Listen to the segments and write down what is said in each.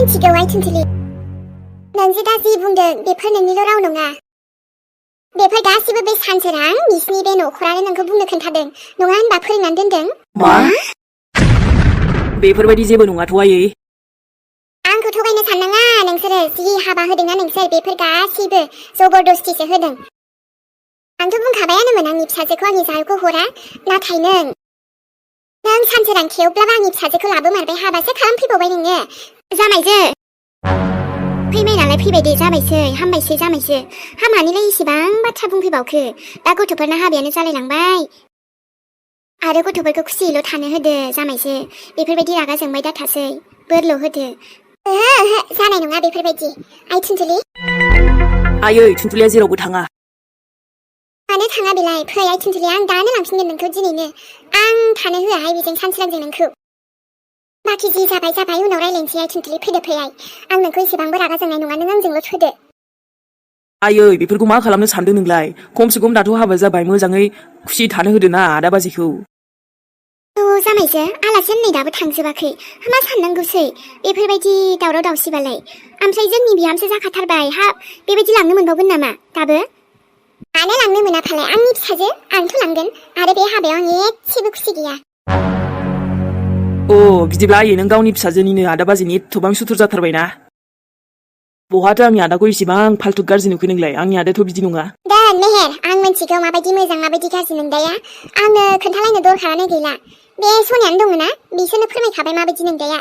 मिथिगौ आइथिंथिलि नोंजे दा जि बुंदों बेफोर नोंनिल' राव नङा बेफोर गासिबो बे सानसोरां बिसिनि बे नखरानो नोंखौ बुंनो खोन्थादों नङा होनबा फोरोंनानै दोनदों मा बेफोरबायदि जेबो नङाथ' आयै आंखौ थगायनो साननाङा नोंसोरो जि हाबा होदोंना नोंसोर बेफोर गासिबो जबरदस्तिसो होदों आंथ' बुंखाबायानोमोन आंनि फिसाजोखौ आंनि जाहोखौ हरा नाथाय नों सानसोरां खेवब्लाबो आंनि फिसाजोखौ लाबोमारबाय हाबासो खालामफैबावबाय नोङो जामायजो फैबाय नालाय फैबाय दे जाबायसै हामबायसै जामायसो हामानिलाय इसेबां बाथ्रा बुंफैबावखो दा गथ'फोरना हाबायानो जालायलांबाय आरो गथ'फोरखौ खुसियैल' थानो होदो जामायसो बेफोरबायदि रागा जोंबाय दाथासै बोरल' होदो ओहो जानाय नङा बेफोरबायदि आइ थुनथुलि आयै थुनथुलिया जेरावबो थाङा मानो थाङा बेलाय फै आइ थुनथुलि आं दानो लांफिनगोन नोंखौ दिनैनो आं थानो होआहाय बेजों सानसोरांजों नोंखौ बाखि जि जाबाय उनाव रायलायनोसै आइ थुनथुलि फैदो फै आइ आं नोंखौ एसेबांबो रागा जोंनाय नङा नों आंजोंल' थोदो आयै बेफोरखौ मा खालामनो सानदों नोंलाय खमसे खम दाथ' हाबा जाबाय मोजाङै खुसि थानो होदो ना आदा बाजैखौ जामायजो आलासियानो नै दाबो थांजोबाखै मा साननांगौसै बेफोरबायदि दावराव दावसिबालाय ओमफ्राय जोंनि बिहामजो जाखाथारबाय हाब बेबायदि लांनो मोनबावगोन नामा दाबो मानो लांनो मोना फालाय आंनि फिसाजो आंथ' लांगोन आरो बे हाबायाव आं एसेबो खुसि गैया बिदिब्ला आयै नों गावनि फिसाजोनिनो आदा बाजैनि एथबां सुथुर जाथारबायना बहाथो आंनि आदाखौ इसेबां फाल्थु गाज्रि नुखो नोंलाय आंनि आदायाथ' बिदि नङा दोन मेहेर आं मिथिगौ माबायदि मोजां माबायदि गाज्रि नोंदाया आंनो खोन्थालायनो दरखारानो गैला बे सनियानो दङना बिसोरनो फोरमायखाबाय माबायदि नोंदाया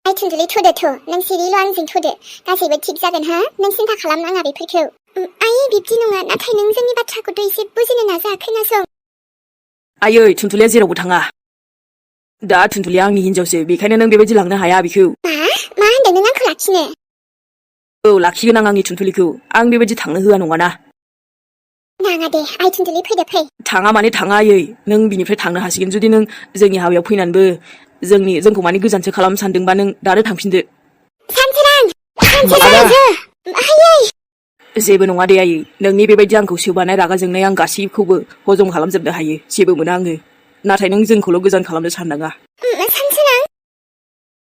आइ थुनथुलि थुदो नों सिरिल' आंजों थुदो गासैबो थिग जागोन हो नों सिन्था खालामनाङा बेफोरखौ आयै बिब्दि नङा नाथाय नों जोंनि बाथ्राखौथ' एसे बुजिनो नाजा खोनासं आयै थुनथुलिया जेरावबो थाङा दा थुनथुलिया आंनि हिनजावसो बेखायनो नों बेबायदि लांनो हाया बेखौ मा होनदों नों आंखौ लाखिनो लाखिगोन आं आंनि थुनथुलिखौ आं बेबायदि थांनो होआ नङाना नाङा दे आइ थुनथुलि फैदो फै थाङा माने थाङा आयै नों बिनिफ्राय थांनो हासिगोन जुदि नों जोंनि हाबायाव फैनानैबो जोंखौ माने गोजानसो खालामनो सानदोंबा नों दानो थांफिनदो जेबो नङा दे आयै नोंनि बेबायदि आंखौ सोबानाय रागा जोंनाय आं गासैखौबो हजम खालामजोबनो हायो जेबो मोना आङो नाथाय नों जोंखौल' गोजान खालामनो साननाङा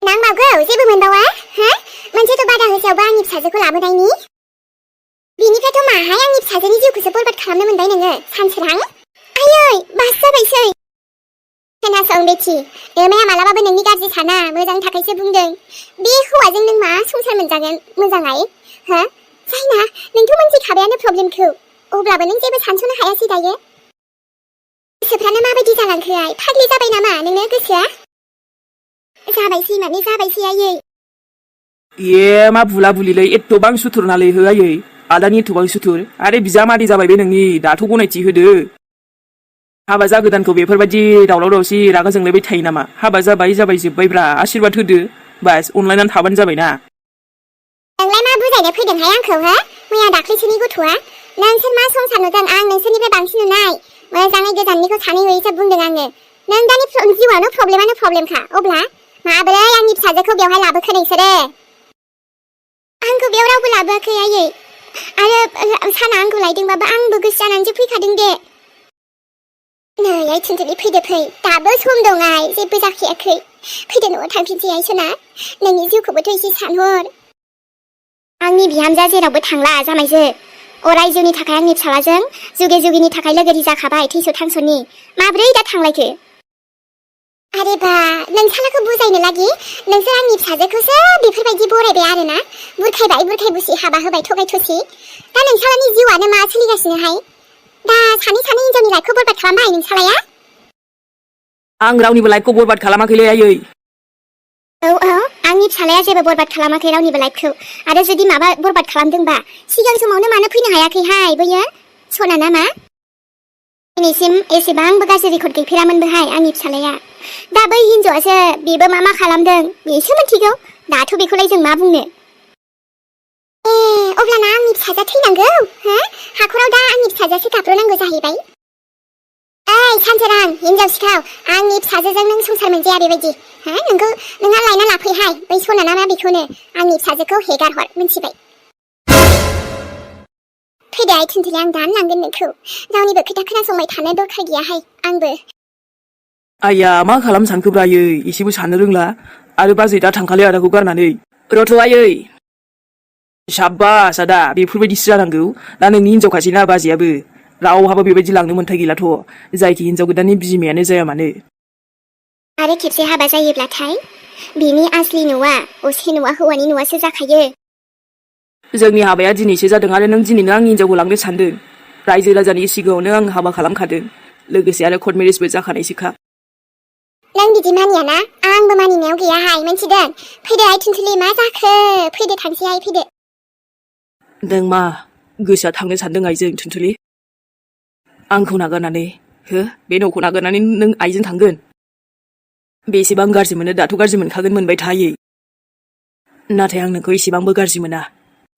नांबावगौ जेबो मोनबावा हो मोनसेथ' बादा होसेयावबो आंनि फिसाजोखौ लाबोनायनि बिनिफ्रायथ' माहाय आंनि फिसाजोनि जिउखौसो बरबाद खालामनो मोनबाय नोङो सानसोरां आयै बास जाबायसै खोनासं बेथि अमाया मालाबाबो नोंनि गाज्रि साना मोजांनि थाखायसो बुंदों बे हौवाजों नों मा संसार मोनजागोन मोजाङै हो जायना नोंथ' मोनथिखाबायानो प्रब्लेमखौ अब्लाबो नों जेबो सानस'नो हायासै दायो गोसोफ्रानो माबायदि जालांखो आइ फाग्लि जाबाय नामा नोंनो गोसोआ जाबायसै माने जाबायसै आयै मा बुला बुलिलै एथबां सुथुर नालै हो आयै आदानि एथबां सुथुर आरो बिजामादै जाबाय बे नोंनि दाथ' गनायथि होदो हाबा जागोदानखौ बेफोरबायदि दावराव दावसि रागा जोंलायबाय थायो नामा हाबा जाबाय जोब्बायब्रा आशीर्बाद होदो बास अनलायनानै थाबानो जाबायना नोंलाय मा बुजायनो फैदोंहाय आंखौ हो मैया दाख्लैसोनि गथ'आ नोंसोर मा संसार नुदों आं नोंसोरनिफ्राय बांसिन नुनाय मोजाङै गोजाननिखौ सानै हयैसो बुंदों आङो नों दानि जिउआनो प्रब्लेमखा अब्ला माबोरै आंनि फिसाजोखौ बेवहाय लाबोखो नोंसोरो आंखौ बेयाव रावबो लाबोआखै आयै आरो साना आंखौ लायदोंबाबो आंबो गोसो जानानैसो फैखादों दे नै आइ थुनथुलि फैदो फै दाबो सम दं आइ जेबो जाखायाखै फैदो न'आव थांफिनसै आइ सना नोंनि जिउखौबोथ' एसे सानहर आंनि बिहामजोआ जेरावबो थांला जामायजो अराय जिउनि थाखाय आंनि फिसालाजों जुगे जुगेनि थाखाय लोगोरि जाखाबाय थैस' थांस'नि माब्रै दा थांलायखो आरे बा नोंसालाखौ बुजायनो लागि नोंसोर आंनि फिसाजोखौसो बेफोरबायदि बरायबाय आरोना बुरखाय बुसि हाबा होबाय थगाय थसि दा नोंसालानि जिउआनो मा सोलिगासिनोहाय दा सानै हिनजावनि लाइफखौ बरबाद खालामबाय नोंसालाया आं रावनिबो लाइफखौ बरबाद खालामाखैलै आयै औ आंनि फिसालाया जेबो बरबाद खालामाखै रावनिबो लाइफखौ आरो जुदि माबा बरबाद खालामदोंबा सिगां समावनो मानो फैनो हायाखैहाय बैयो सना नामा दिनैसिम एसेबांबो गाज्रि रेकर्ड गैफेरामोनबोहाय आंनि फिसालाया दा बै हिनजावासो बेबो मा खालामदों बेसो मिथिगौ दाथ' बेखौलाय जों मा बुंनो अब्लाना आंनि फिसाजोआ थैनांगौ हो हाखराव दा आंनि फिसाजोआसो गाब्रनांगौ जाहैबाय ओइ सानसोरां हिनजाव सिखाव आंनि फिसाजोजों नों संसार मोनजाया बेबायदि हो नोंहा लायना लाफैहाय बै सना नामा बेखौनो आंनि फिसाजोखौ हेगार हर मिथिबाय फैदो आइ थुनथुलि आं दानो लांगोन नोंखौ रावनिबो खोथा खोनासंबाय थानो दरखार गैयाहाय आंबो आइया मा खालाम सानखोब्रा आयै एसेबो साननो रोंला आरो बाजै दा थांखालि आदाखौ गारनानै रथ' आयै साब्बास आदा बेफोरबायदिसो जानांगौ दा नोंनि हिनजावखासै ना बाजैयाबो रावहाबो बेबायदि लांनो मोन्थाय गैलाथ' जायखि हिनजाव गोदाननि बिमायानो जाया मानो आरो खेबसे हाबा जायोब्लाथाय बिनि आसलि न'आ असे न'आ हौवानि न'आसो जाखायो जोंनि हाबाया दिनैसो जादों आरो नों दिनैनो आंनि हिनजावखौ लांनो सानदों रायजो राजानि सिगाङावनो आं हाबा खालामखादों लोगोसे आरो कर्ट मेरेजबो जाखानायसोखा नों बिदि मानियाना आंबो मानिनायाव गैयाहाय मोनथिदों फैदो आइ थुनथुलि मा जाखो फैदो थांसै आइ फैदो नों मा गोसोआ थांनो सानदों आइजों थुनथुलि आंखौ नागारनानै हो बे न'खौ नागारनानै नों आइजों थांगोन बेसेबां गाज्रि मोनो दाथ' गाज्रि मोनखागोन मोनबाय थायो नाथाय आं नोंखौ एसेबांबो गाज्रि मोना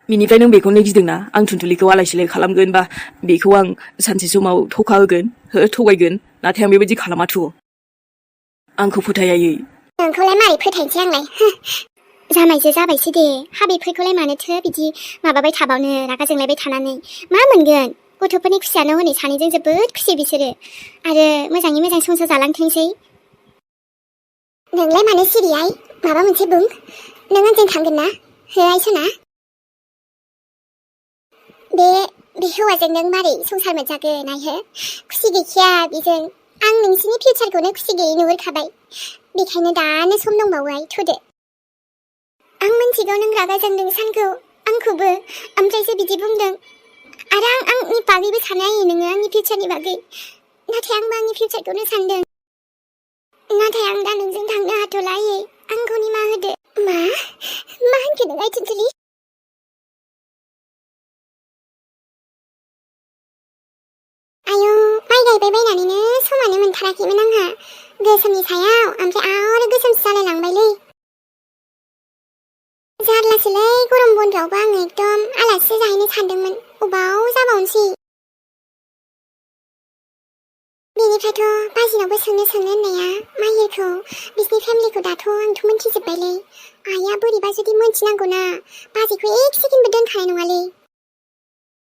बिनिफ्राय नों बेखौनो गिदोंना आं थुनथुलिखौ आलाय सिलाय खालामगोन बा बेखौ आं सानसे समाव थखा होगोन हो थगायगोन नाथाय आं बेबायदि खालामाथ' आंखौ फोथायायै नोंखौलाय मारै फोथायनोसै आंलाय जामायसो जाबायसो दे हा बेफोरखौलाय मानोथो बिदि माबाबाय थाबावनो रागा जोंलायबाय थानानै मा मोनगोन गथ'फोरनि खुसियानो हनै सानैजों जोबोद खुसि बिसोरो आरो मोजाङै मोजां संसार जालांथोंसै नोंलाय मानो सिरियाय माबा मोनसे बुं नों आंजों थांगोन ना हो आइ सना बे हौवाजों नों मारै संसार मोनजागोन आइ हो खुसि गैखाया बेजों आं नोंसिनि फिउचारखौनो खुसि गैयै नुहुरखाबाय बेखायनो दानो सम दंबावो आइ थ'दो आं मिन्थिगौ नों रागा जोंदों सानखौ आंखौबो ओमफ्रायसो बिदि बुंदों आरो आंनि बागैबो सानो आइ नोङो आंनि फिउचारनि बागै नाथाय आंबो आंनि फिउचारखौनो सानदों नाथाय आं दा नोंजों थांनो हाथ'ला आयै आंखौ निमाहा होदो मा होनखो नों आइ थुनथुलि आयौ माइ गायबाय बायनानैनो समानो मोनथाराखैमोन आंहा गोसोमनि सायाव ओमफ्राय आरो गोसोमसो जालायलांबायलै जारलासोलै गरम बन्दआवबो आङो एकदम आलासि जाहैनो सानदोंमोन अबाव जाबावनोसै बेनिफ्रायथ' बाजिनावबो सोंनो होननाया माहिरखौ बिसिनि फेमिलिखौ दाथ' आंथ' मोनथिजोब्बायलै आइया बोरैबा जुदि मोनथिनांगौना बाजिखौ एक सेकेन्डबो दोनखानाय नङालै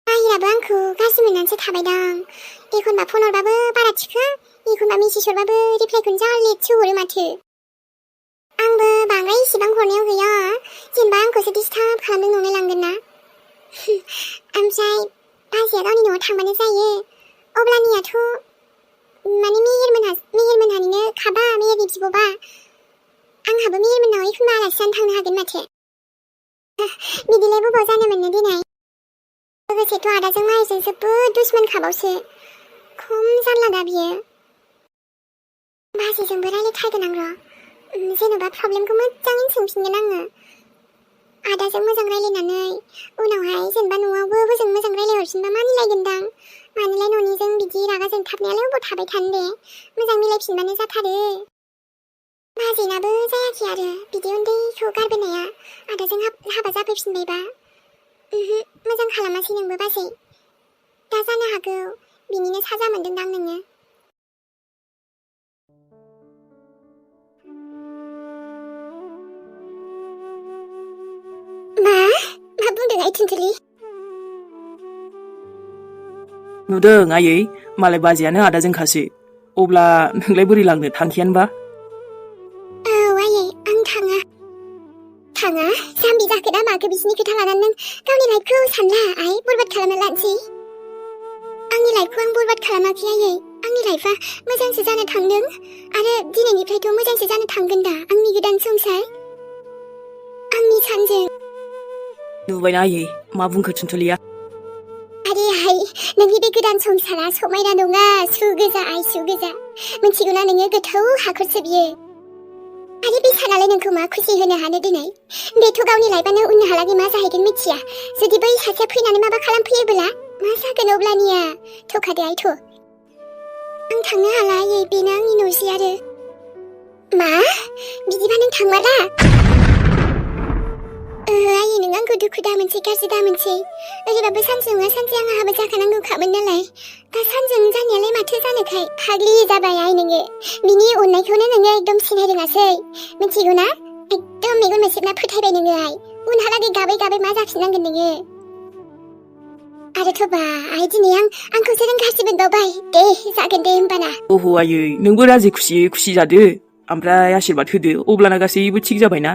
माहिराबो आंखौ गाज्रि मोननानैसो थाबायदां एखनबा फन हरबाबो बारा थिखा एखनबा मेसेज हरबाबो रिप्लाइखौनो जा लेटसो हरो माथो आंबो बांद्राय इसेबां हरनायाव गैया जेनेबा आंखौसो डिस्टार्ब खालामदों नंलाय लांगोन ना ओमफ्राय बाजिया गावनि न'आव थांबानो जायो अब्लानियाथ' माने मेहेरमोनहानिनो खाबा मेहेरनि बिब'बा आंहाबो मेहेरमोननाव एखनबा आलासि जानो थांनो हागोन माथो बिदिलाय बबाव जानो मोननो दिनै लोगोसेथ' आदाजों माहिरजों जोबोद दुश्मन खाबावसो खम जारला दा बियो बाजिजोंबो रायलायथारगोन आं र' जेन'बा प्रब्लेमखौ मोजाङै सोंफिनगोन आङो आदाजों मोजां रायलायनानै उनावहाय जेनेबा न'आवबो बोजों मोजां रायलायहरफिनबा मानिलायगोनदां मानोलाय न'निजों बिदि रागा जोंथाबनायालाय अबाव थाबाय थानो दे मोजां मिलायफिनबानो जाथारो बाजैनाबो जायाखै आरो बिदि उन्दैखौ गारबोनाया आदाजों हाबा जाफैफिनबायबा मोजां खालामासै नोंबो बाजै दा जानो हागौ बिनिनो साजा मोनदोंदां नोङो मा बुंदों आइ थुनथुलि नुदों आयै मालाय बाजैयानो आदाजोंखासो अब्ला नोंलाय बोरै लांनो थांखियानोबा औ आयै आं थाङा जाम्बि जाखो दा माखो बिसिनि खोथा लानानै नों गावनि लाइफखौ सानला आइ बरबाद खालामना लानोसै आंनि लाइफखौ आं बरबाद खालामाखै आयै आंनि लाइफआ मोजांसो जानो थांदों आरो दिनैनिफ्रायथ' मोजांसो जानो थांगोन दा आंनि गोदान संसार आंनि सानजों नुबायना आयै मा बुंखो थुनथुलिया आरे आइ नोंनि बे गोदान संसारा समायना नङा सु गोजा आइ सु गोजा मिथिगौना नोङो गोथौ हाखरसो बियो आरो बे सानालाय नोंखौ मा खुसि होनो हानो दिनै बेथ' गावनि लाइफआनो उनहालागै मा जाहैगोन मिथिया जुदि बै सासेया फैनानै माबा खालामफैयोब्ला मा जागोन अब्लानिया थ'खादो आइ थ' आं थांनो हाला आयै बेनो आंनि न'सै आरो मा बिदिबा नों थांमारा आयै नों आंखौ दुखु दा मोनसै गाज्रि दा मोनसै ओरैबाबो सानसे नङा सानसे आंहा हाबा जाखानांगौखामोन नालाय दा सानजों जानायालाय माथो जानोखाय फाग्लि जाबाय आइ नोङो बिनि अननायखौनो नोङो एकदम सिनाय रोङासै मिथिगौना एकदम मेगन मोसेबना फोथायबाय नोङो आइ उनहालागै गाबै गाबै मा जाफिननांगोन नोङो आरोथ' बा आइ दिनै आंखौ सोलों गासिबो बावबाय दे जागोन दे होमबाना अह आयै नोंबो राजि खुसि जादो ओमफ्राय आशीर्बाद होदो अब्लाना गासैबो थिग जाबायना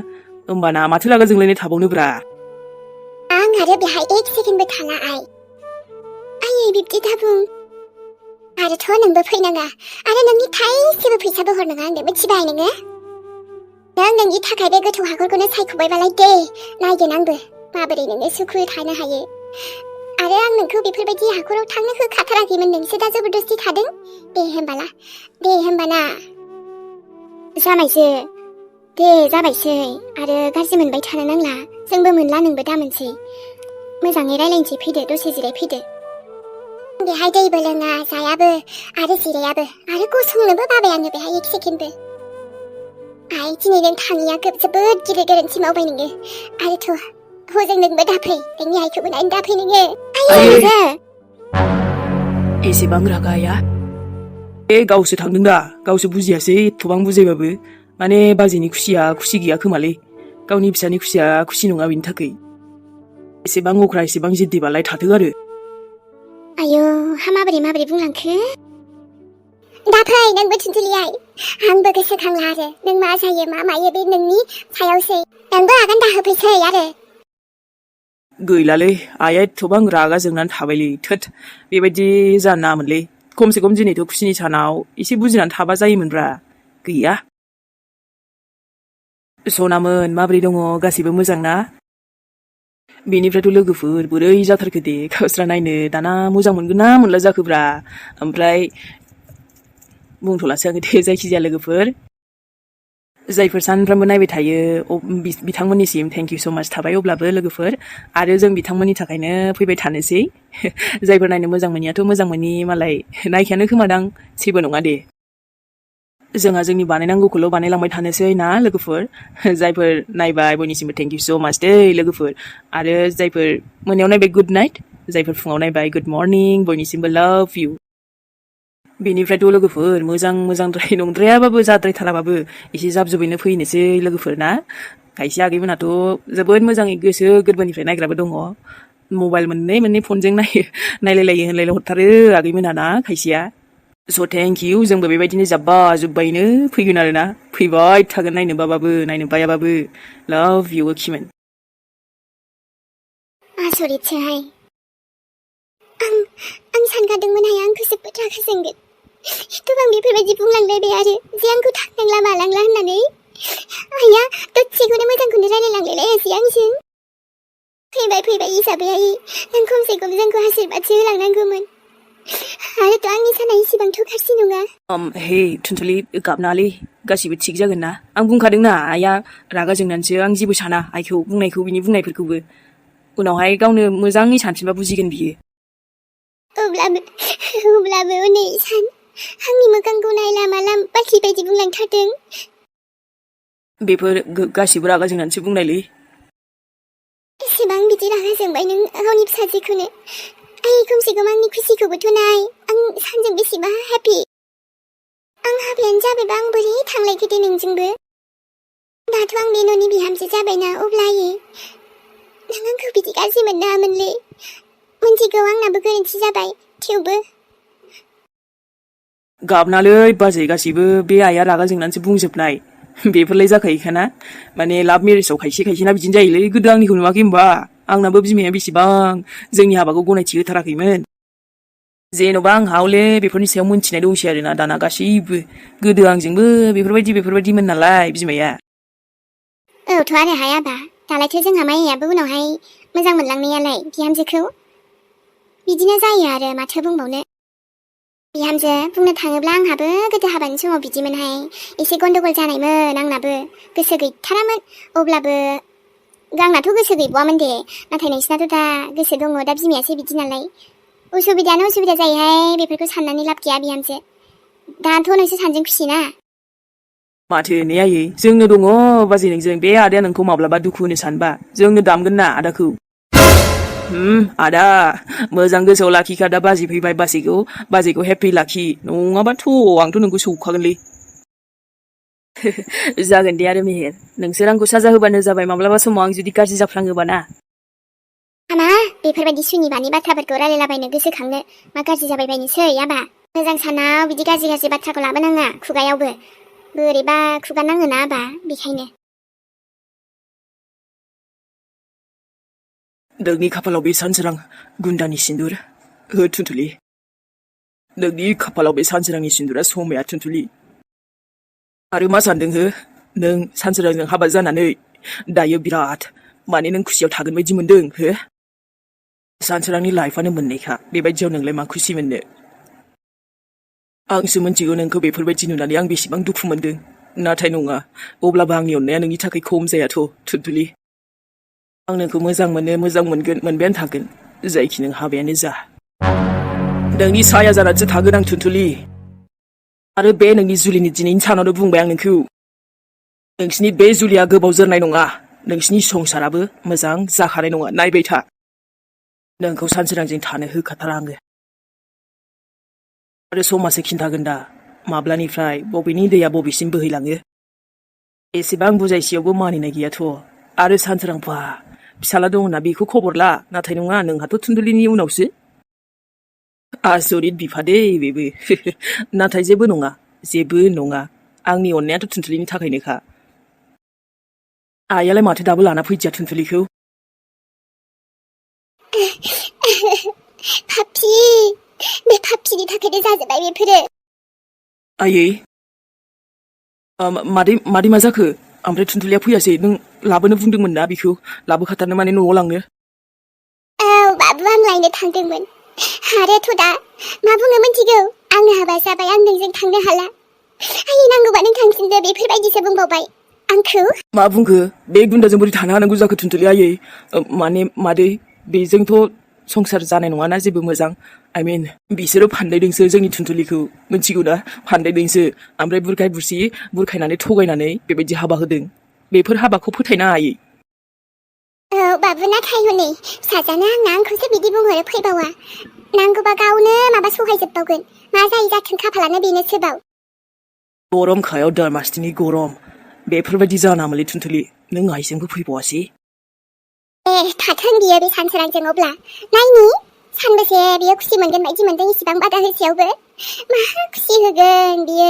होमबाना माथो लागा जोंलायनाय थाबावनोब्रा आं आरो बेहाय एक सेकेन्डबो थाला आयै बिब्दि दाबुं आरोथ' नोंबो फैनाङा आरो नोंनि थाइसेबो फैसाबो हरनाङा आंनो मिथिबाय नोङो नों नोंनि थाखाय बे गोथौ हाखरखौनो सायख'बायबालाय दे नायगोन आंबो माबोरै नोङो सुखु थानो हायो आरो आं नोंखौ बेफोरबायदि हाखराव थांनो होखाथाराखैमोन नोंसो दा जबरदस्ति थादों दे होमबाना जाबायसो दे जाबायसै आरो गाज्रि मोनबाय थानो नांला जोंबो मोनला नोंबो दा मोनसै मोजाङै रायलायनोसै फैदो दसे जिरायफैदो बेहाय दैबो लोङा जायाबो आरो जिरायाबो आरो गसंनोबो बाबाय आङो बेहाय एक सेकेन्डबो आइ दिनै नों थाङिया जोबोद गिदिर गोरोन्थि मावबाय नोङो आरोथ' हजों नोंबो दाफै नोंनि आइखौबो नायनो दाफै नोङो आयै एसेबां रागाया गावसो थांदों दा गावसो बुजियासै एथबां बुजायबाबो माने बाजैनि खुसिया खुसि गैया खोमालै गावनि फिसानि खुसिया खुसि नङा बेनि थाखाय एसेबां अख्रा एसेबां जिद्दिबालाय थाथों आरो आयौ माबोरै बुंलांखो दाफै नोंबो थुनथुलि आइ आंबो गोसोखांला आरो नों मा जायो मा मायो बे नोंनि सायावसै नोंबो आगान दाहोफैसै आरो गैलालै आइया एथबां रागा जोंनानै थाबायलै थोद बेबायदि जानो नाङामोनलै खमसे खम दिनैथ' खुसिनि सानाव एसे बुजिनानै थाबा जायोमोनब्रा गैया सनामोन माबोरै दङ गासैबो मोजां ना बेनिफ्रायथ' लोगोफोर बोरै जाथारखो दे गावस्रा नायनो दाना मोजां मोनगोन ना मोनला जाखोब्रा ओमफ्राय बुंथ'लासै आङो दे जायखिजाया लोगोफोर जायफोर सानफ्रामबो नायबाय थायो बिथांमोननिसिम थेंक इउ स' माच थाबाय अब्लाबो लोगोफोर आरो जों बिथांमोननि थाखायनो फैबाय थानोसै जायफोर नायनो मोजां मोनियाथ' मोजां मोनि मालाय नायखायानो खोमादां जेबो नङा दे जोंहा जोंनि बानायनांगौखौल' बानायलांबाय थानोसै ना लोगोफोर जायफोर नायबाय बयनिसिमबो थेंक इउ स' माच दे लोगोफोर आरो जायफोर मोनायाव नायबाय गुड नाइट जायफोर फुङाव नायबाय गुड मर्निं बयनिसिमबो लाभ इउ बेनिफ्रायथ' लोगोफोर मोजांद्राय नंद्रायाबाबो जाद्रायथाराबाबो एसे जाब जुबैनो फैनोसै लोगोफोर ना खायसे आगैमोनाथ' जोबोद मोजाङै गोसो गोरबोनिफ्राय नायग्राबो दङ मबाइल मोननै फनजों नायलायलायो होनलायलाय हरथारो आगैमोना ना खायसेया स' थेंक इउ जोंबो बेबायदिनो जाब्बा जुब्बायैनो फैगोन आरो ना फैबाय थागोन नायनो बाबाबो नायनो बायाबाबो लाभ इउ खिमोन आसरितसोहाय आं सानखादोंमोन आइया आंखौ जोबोद रागा जोंगोन एथबां बेफोरबायदि बुंलांलायबाय आरो जे आंखौ थांनांला मालांला होननानै आइया दसेखौनो मोजांखौनो रायलायलांलायलायासै आंजों फैबाय हिसाबै आइ नों खमसे खम जोंखौ आशीर्बादसो होलांनांगौमोन आरोथ' आंनि साना इसेबांथ' गाज्रि नङा हे थुनथुलि गाबनाङालै गासिबो थिग जागोन ना आं बुंखादोंना आइया रागा जोंनानैसो आं जेबो साना आइखौ बुंनायखौ बिनि बुंनायफोरखौबो उनावहाय गावनो मोजाङै सानफिनबा बुजिगोन बियो अब्लाबो नै सान आंनि मोखांखौ नायला माला बाखि बायदि बुंलांथारदों बेफोर गासिबो रागा जोंनानैसो बुंनायलै एसेबां बिदि रागा जोंबाय नों गावनि फिसाजोखौनो आइ खमसे खम आंनि खुसिखौबोथ' नाय आं सानजों बेसेबा हेपि आं हाबायानो जाबायबा आं बोरै थांलायखो दे नोंजोंबो दाथ' आं बे न'नि बिहामजो जाबायना अब्ला आयै नों आंखौ बिदि गाज्रि मोननाङामोनलै मोनथिगौ आंनाबो गोरोन्थि जाबाय थेवबो गाबनालै बाजै गासिबो बे आइया रागा जोंनानैसो बुंजोबनाय बेफोरलाय जाखायोखाना माने लाभ मेरेजाव खायसेना बिदिनो जायोलै गोदो आंनिखौ नुवाखै होमबा आंनाबो बिमाया बेसेबां जोंनि हाबाखौ गनायथि होथाराखैमोन जेन'बा आंहा हले बेफोरनि सायाव मोनथिनाय दंसै आरोना दाना गासैबो गोदो आंजोंबो बेफोरबायदिमोन नालाय बिमाया औथ' आरो हायाबा दालायथ' जोंहा माइयाबो उनावहाय मोजां मोनलांनायालाय बिहामजोखौ बिदिनो जायो आरो माथो बुंबावनो बिहामजो बुंनो थाङोब्ला आंहाबो गोदो हाबानि समाव बिदिमोनहाय एसे गन्डगल जानायमोन आंनाबो गोसो गैथारामोन अब्लाबो आंनाथ' गोसो गैबावामोन दे नाथाय नोंसिनाथ' दा गोसो दङ दा बिमायासो बिदि नालाय उसुबिदायानो उसुबिदा जायोहाय बेफोरखौ साननानै लाब गैया बिहामजो दाथ' नोंसोर सानजों खुसि ना माथो ने आयै जोंनो दङ बाजै नोंजों बे आदाया नोंखौ माब्लाबा दुखु होनो सानबा जोंनो दामगोन ना आदाखौ आदा मोजां गोसोआव लाखिखा दा बाजै फैबाय बाजैखौ हेपि लाखि नङाबाथ' आंथ' नोंखौ सौखागोनलै जागोन दे आरो मेहेर नोंसोर आंखौ साजा होबानो जाबाय माब्लाबा समाव आं जुदि गाज्रि जाफ्लाङोबा ना हामा बेफोरबायदि सुनिबानि बाथ्राफोरखौ रायलायलाबायनो गोसोखांनो मा गाज्रि जाबाय बायनोसै आबा मोजां सानाव बिदि गाज्रि गाज्रि बाथ्राखौ लाबोनाङा खुगायावबो बोरैबा खुगा नाङोना आबा बेखायनो नोंनि खाफालाव बे सानसोरां गुन्दानि सिन्दुर हो थुनथुलि नोंनि खाफालाव बे सानसोरांनि सिन्दुरा समाया थुनथुलि आरो मा सानदों हो नों सानसोरांजों हाबा जानानै दायो बिराद माने नों खुसियाव थागोन बायदि मोनदों हो सानसोरांनि लाइफआनो मोननैखा बेबायदियाव नोंलाय मा खुसि मोननो आंसो मिथिगौ नोंखौ बेफोरबायदि नुनानै आं बेसेबां दुखु मोनदों नाथाय नङा अब्लाबो आंनि अननाया नोंनि थाखाय खम जायाथ' थुनथुलि आं नोंखौ मोजां मोनो मोजां मोनगोन मोनबायानो थागोन जायखि नों हाबायानो जा नोंनि साया जानानैसो थागोन आं थुनथुलि आरो बे नोंनि जुलिनि दिनैनि सानावनो बुंबाय आं नोंखौ नोंसिनि बे जुलिया गोबाव जोरनाय नङा नोंसिनि संसाराबो मोजां जाखानाय नङा नायबाय था नोंखौ सानसोरांजों थानो होखाथारा आङो आरो समासो खिन्थागोन दा माब्लानिफ्राय बबेनि दैया बबेसिम बोहैलाङो एसेबां बुजायसेयावबो मानिनाय गैयाथ' आरो सानसोरां बा फिसाला दं होनना बेखौ खबर ला नाथाय नङा नोंहाथ' थुनथुलिनि उनावसो आसरित बिफा दे बेबो नाथाय जेबो नङा आंनि अननायाथ' थुनथुलिनि थाखायनोखा आइयालाय माथो दाबो लाना फैदिया थुनथुलिखौ पापि बे पापिनि थाखायनो जाजोब्बाय बेफोरो आयै मादै मा जाखो ओमफ्राय थुनथुलिया फैयासै नों लाबोनो बुंदोंमोन ना बिखौ लाबोखाथारनो माने न'आव लांनो औ बाबु आं लायनो थांदोंमोन आरोथ' दा मा बुंनो मिथिगौ आंनो हाबा जाबाय आं नोंजों थांनो हाला आयै नांगौबा नों थांफिनदो बेफोरबायदिसो बुंबावबाय आंखौ मा बुंखो बे गुन्दाजों बोरै थानो हानांगौ जाखो थुनथुलि आयै माने मादै बेजोंथ' संसार जानाय नङाना जेबो मोजां आइ मिन बिसोरो फानदायदोंसो जोंनि थुनथुलिखौ मिथिगौ ना फानदायदोंसो ओमफ्राय बुरखाय बुरसि बुरखायनानै थगायनानै बेबायदि हाबा होदों बेफोर हाबाखौ फोथायना आयै औ बाबु नाथाय हनै फिसाजाना आंखौसो बिदि बुंहरो फैबावा नांगौबा गावनो माबा सहायजोबबावगोन मा जायो जाथों खाफालानो बेनोसोबाव गरम खायाव दारमासथिनि गरम बेफोरबायदि जानामोनलै थुनथुलि नों आइजोंबो फैबावासै थाथों बियो बे सानसोरांजों अब्ला नायनि सानबेसे बियो खुसि मोनगोन बायदि मोनदों इसिबां बादा होसेयावबो मा खुसि होगोन बियो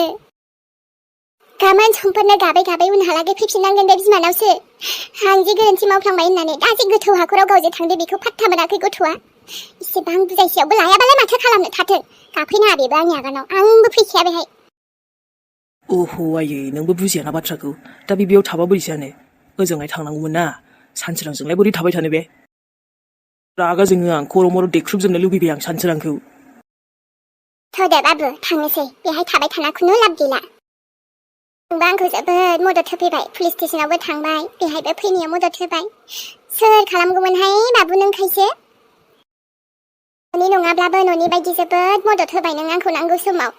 गाबोन समफोरनो गाबै गाबै उनहालागै फैफिननांगोन बे बिमानावसो आं जे गोरोन्थि मावफ्लांबाय होननानै दा जे गोथौ हाखराव गावजे थांदो बेखौ फात्ता मोनाखै गथ'आ इसेबां बुजायसेयावबो लायाबालाय माथो खालामनो थाथों गाफैनाङा बेबो आंनि आगानाव आंबो फैखाया बेहाय ओह आयै नोंबो बुजियाना बाथ्राखौ दा बेयाव थाबा बोरै जानो ओजोंहाय थांनांगौमोन ना सानसोरांजोंलाय बोरै थाबाय थानो बे रागा जोङो आं खर' मर' देख्रुबजोबनो लुगैबाय आं सानसोरांखौ थौदो बाबु थांनोसै बेहाय थाबाय थाना खुनु लाब गैला नोंबो आंखौ जोबोद मदद होफैबाय पुलिस स्टेसनावबो थांबाय बेहायबो फैनायाव मदद होबाय सोर खालामगौमोनहाय बाबु नोंखायसो न'नि नङाब्लाबो न'नि बायदि जोबोद मदद होबाय नों आंखौ नांगौ समाव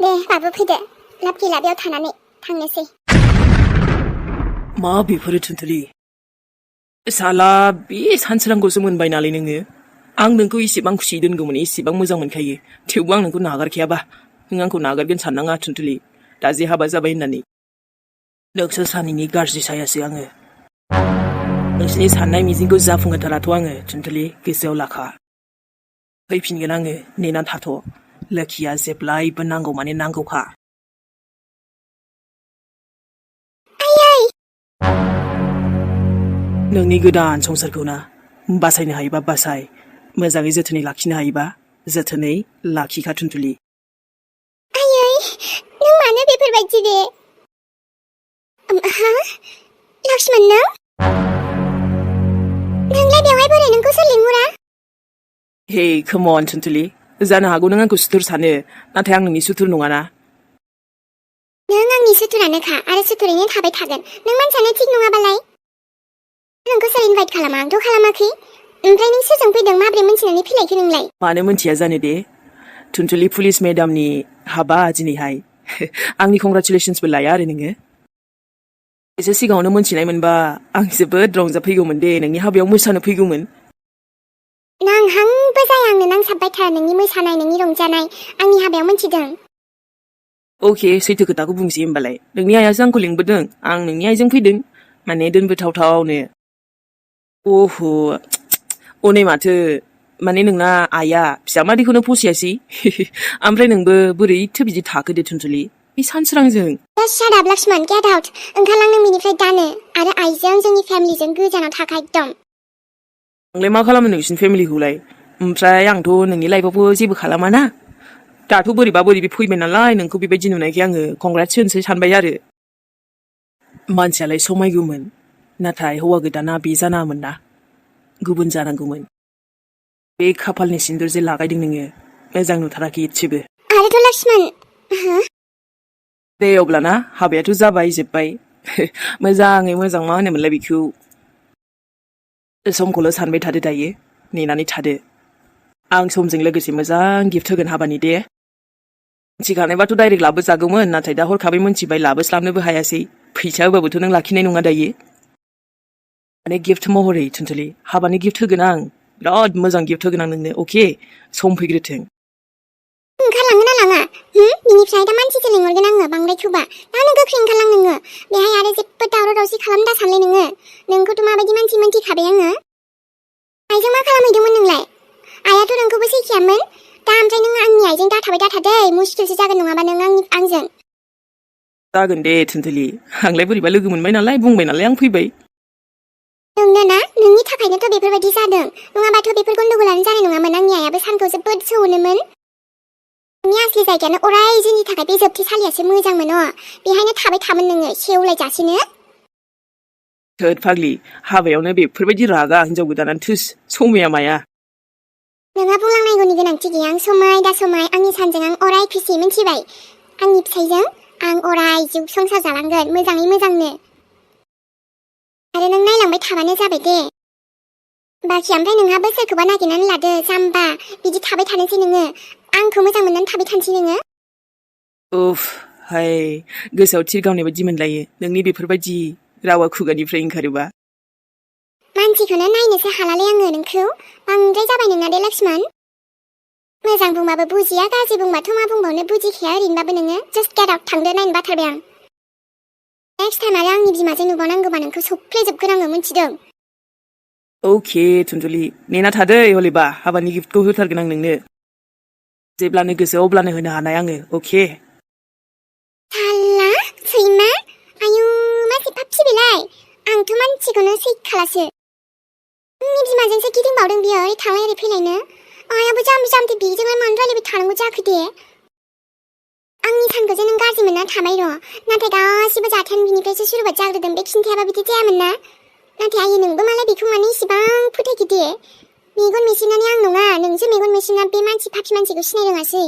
दे बाबु फैदो लाब गैला बेयाव थानानै थांनोसै मा बेफोरो थुनथुलि साला बे सानसोरांखौसो मोनबाय नालाय नोङो आं नोंखौ इसेबां खुसियै दोनगौमोन इसेबां मोजां मोनखायो थेवबो आं नोंखौ नागारखायाबा नों आंखौ नागारगोन साननाङा थुनथुलि दा जे हाबा जाबाय होननानै नोंसोर सानैनि गाज्रि सायासो आङो नोंसोरनि साननाय मिजिंखौ जाफुंहोथाराथ' आङो थुनथुलि गोसोआव लाखा फैफिनगोन आङो नेना थाथ' लोखिया जेब्लायबो नांगौ माने नांगौखा नोंनि गोदान संसारखौ ना बासायनो हायोबा बासाय मोजाङै जोथोनै लाखिनो हायोबा जोथोनै लाखिखा थुनथुलि आयै नों मानो बेफोरबायदि दे हा लक्ष्मण नोंलाय बेवहाय बोरै नोंखौ सोर लिंहरा हे कम अन थुनथुलि जानो हागौ नों आंखौ सुथुर सानो नाथाय आं नोंनि सुथुर नङाना नों आंनि सुथुरानोखा आरो सुथुरैनो थाबाय थागोन नों मानसियानो थिग नङाबालाय नोंखौ सोर इनभाइट खालामा आंथ' खालामाखै ओमफ्राय नों सोरजों फैदों माब्रै मिन्थिनानै फैलायखो नोंलाय मानो मिन्थिया जानो दे थुनथुलि पुलिस मेडामनि हाबा दिनैहाय आंनि कंग्राचुलेसन्सबो लाया आरो नोङो एसे सिगाङावनो मिन्थिनाय मोनबा आं जोबोद रंजाफैगौमोन दे नोंनि हाबायाव मोसानो फैगौमोन नांहांबो जाया आंनो नांसाबबाय थार नोंनि मोसानाय नोंनि रंजानाय आंनि हाबायाव मिन्थिदों अके सैथो खोथाखौ बुंसै होमबालाय नोंनि आइयासो आंखौ लिंबोदों आं नोंनि आइजों फैदों माने दोनबोथावथावनो अह' 어네 마트 माने नोंना आइया फिसामादैखौनो फसायासै ओमफ्राय नोंबो बोरैथो बिदि थाखोदे थुनजुलि बे सानसोरांजों Just shut up, Lakshman. Get out. ओंखारलां नों बिनिफ्राय दानो आरो आइजों जोंनि फेमिलिजों गोजानाव थाखा एकदम नोंलाय मा खालामो नोंसिनि फेमिलिखौलाय ओमफ्राय आंथ' नोंनि लाइफआवबो जेबो खालामाना दाथ' बोरैबा बोरैबि फैबाय नालाय नोंखौ बेबायदि नुनायखाय आङो कंग्रेट्स होनोसै सानबाय आरो मानसियालाय समायगौमोन नाथाय हौवा गोदाना बे जानाङामोन ना गुबुन जानांगौमोन बे खाफालनि सिन्दुर जे लागायदों नोङो मोजां नुथाराखै एसेबो आरोथ' लक्ष्मण दे अब्लाना हाबायाथ' जाबाय जोब्बाय मोजाङै मोजां मा होनोमोनलाय बेखौ समखौल' सानबाय थादो दायो नेनानै थादो आं समजों लोगोसे मोजां गिफ्ट होगोन हाबानि दे मिथिखानायबाथ' डाइरेक्ट लाबोजागौमोन नाथाय दा हरखाबै मोनथिबाय लाबोस्लाबनोबो हायासै फैसा होबाबोथ' नों लाखिनाय नङा दायो माने गिफ्ट महरै थुनजुलि हाबानि गिफ्ट होगोन आं बिराद मोजां गिफ्ट होगोन आं नोंनो अके सम फैग्रोथों ओंखारलाङो ना लाङा बिनिफ्राय दा मानसिसो लिंहरगोन आङो बांद्राय थुबा दानो गोख्रै ओंखारलां नोङो बेहाय आरो जेबो दावराव दावसि खालाम दा सानलाय नोङो नोंखौथ' माबायदि मानसि मोनथिखाबाय आङो आइजों मा खालामहैदोंमोन नोंलाय आइयाथ' नोंखौबो सैखायामोन दा ओमफ्राय नों आंनि आइजों दाथाबाय दाथादै मुस्किलसो जागोन नङाबा नों आंजों जागोन दे थुनजुलि आंलाय बोरैबा लोगो मोनबाय नालाय बुंबाय नालाय आं फैबाय नोंनो ना नोंनि थाखायनोथ' बेफोरबायदि जादों नङाबाथ' बेफोर गन्दगलानो जानाय नङामोन आंनि आइयाबो सानखौ जोबोद सौनोमोन नोंनि आसलि जायगायानो अराय जोंनि थाखाय बे जोबथेसालियासो मोजांमोन बेहायनो थाबाय थामोन नोङो सेवलायजासेनो थोद फाग्लि हाबायावनो बेफोरबायदि रागा हिनजाव गोदानानो थोस समाया माया नोंहा बुंलांनांगौनि गोनांथि गैया आं समाय दा समाय आंनि सानजों आं अराय खुसि मिथिबाय आंनि फिसायजों आं अराय जिउ संसार जालांगोन मोजाङै मोजांनो आरो नों नायलांबाय थाबानो जाबाय दे बाखि ओमफ्राय नोंहाबो सोरखौबा नागिरनानै लादो जाम्बा बिदि थाबाय थानोसै नोङो आंखौ मोजां मोननानै थाबाय थानोसै नोङो उफ हाय गोसोआव थिर गावनाय बायदि मोनलायो नोंनि बेफोरबायदि रावा खुगानिफ्राय ओंखारोबा मानसिखौनो नायनोसो हालालै आङो नोंखौ बांद्राय जाबाय नोंना दे लक्ष्मण मोजां बुंबाबो बुजिया गाज्रि बुंबाथ' मा बुंबावनो बुजिखाया ओरैनोबाबो नोङो जास्ट गेट आउट थांदो नायनो बाथारबाय आं नेक्स्ट टाइम आरो आंनि बिमाजों नुबावनांगौबा नोंखौ सफ्लेजोबगोन आङो मिथिदों अके थुनजुलि नेना थादै हलेबा हाबानि गिफ्टखौ होथारगोन आं नोंनो जेब्लानो गोसो अब्लानो होनो हानाय आङो अके साला सैमा आयु मा सिफाफि बेलाय आंथ' मानसिखौनो सैखालासो आंनि बिमाजोंसो गिदिंबावदों बियो ओरै थांलाय ओरै फैलायनो आयाबो जाम्बि जाम्बि बिजोंलाय मानो रायलायबाय थानांगौ जाखो दे आंनि सानखौ जे नों गाज्रि मोनना थाबाय र' नाथाय गासिबो जाथायानो बिनिफ्रायसो सुरुवात जाग्रोदों बे खिन्थायाबा बिदि जायामोन ना नाथाय आयै नोंबो मालाय बेखौ माने इसिबां फोथायखो दे मेगन मेसिनानै आं नङा नोंसो मेगन मेसिना बे मानसि फाफि मानसिखौ सिनाय रोङासै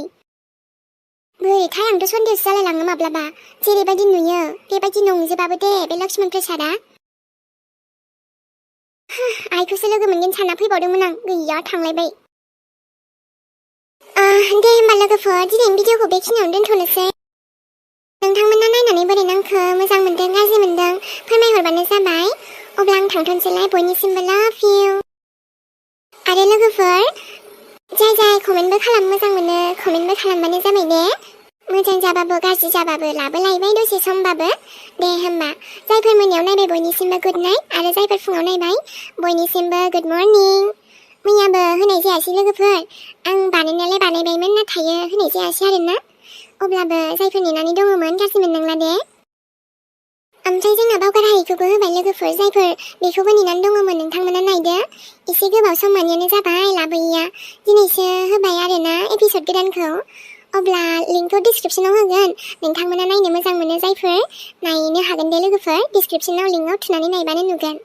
बोरैथाय आंथ' सन्देहसो जालायलाङो माब्लाबा जेरैबायदि नुयो बेबायदि नंजोबाबो दे बे लक्ष्मण प्रसादआ आइखौसो लोगो मोनगोन सानना फैबावदोंमोन आं गैया थांलायबाय दे होमबा लोगोफोर दिनैनि भिडिअखौ बेखिनियावनो दोनथ'नोसै नोंथांमोना नायनानै बोरै नांखो मोजां मोनदों गाज्रि मोनदों फोरमायहरबानो जाबाय अब्ला आं थांथ'नोसैलाय बयनिसिमबो लाभ इउ आरो लोगोफोर जाय जाय कमेन्टबो खालामनो मोजां मोनो कमेन्टबो खालामबानो जाबाय दे मोजां जाबाबो गाज्रि जाबाबो लाबोलायबाय दसे समबाबो दे होमबा जायफोर मोनायाव नायबाय बयनिसिमबो गुड नाइट आरो जायफोर फुङाव नायबाय बयनिसिमबो गुड मर्निं मैयाबो होनाय जायासै लोगोफोर आं बानायनायालाय बानायबायमोन नाथाय होनाय जायासै आरोना अब्लाबो जायफोर नेनानै दङमोन गाज्रि मोननांला दे ओमफ्राय जोंना बावगार हायैखौबो होबाय लोगोफोर जायफोर बेखौबो नेनानै दङमोन नोंथांमोना नायदो एसे गोबाव सम मानियानो जाबाय लाबोयैया दिनैसो होबाय आरोना एपिसड गोदानखौ अब्ला लिंकखौ डिसक्रिपसनाव होगोन नोंथांमोना नायनो मोजां मोनो जायफोर नायनो हागोन दे लोगोफोर डिसक्रिपसनाव लिंकआव थुनानै नायबानो नुगोन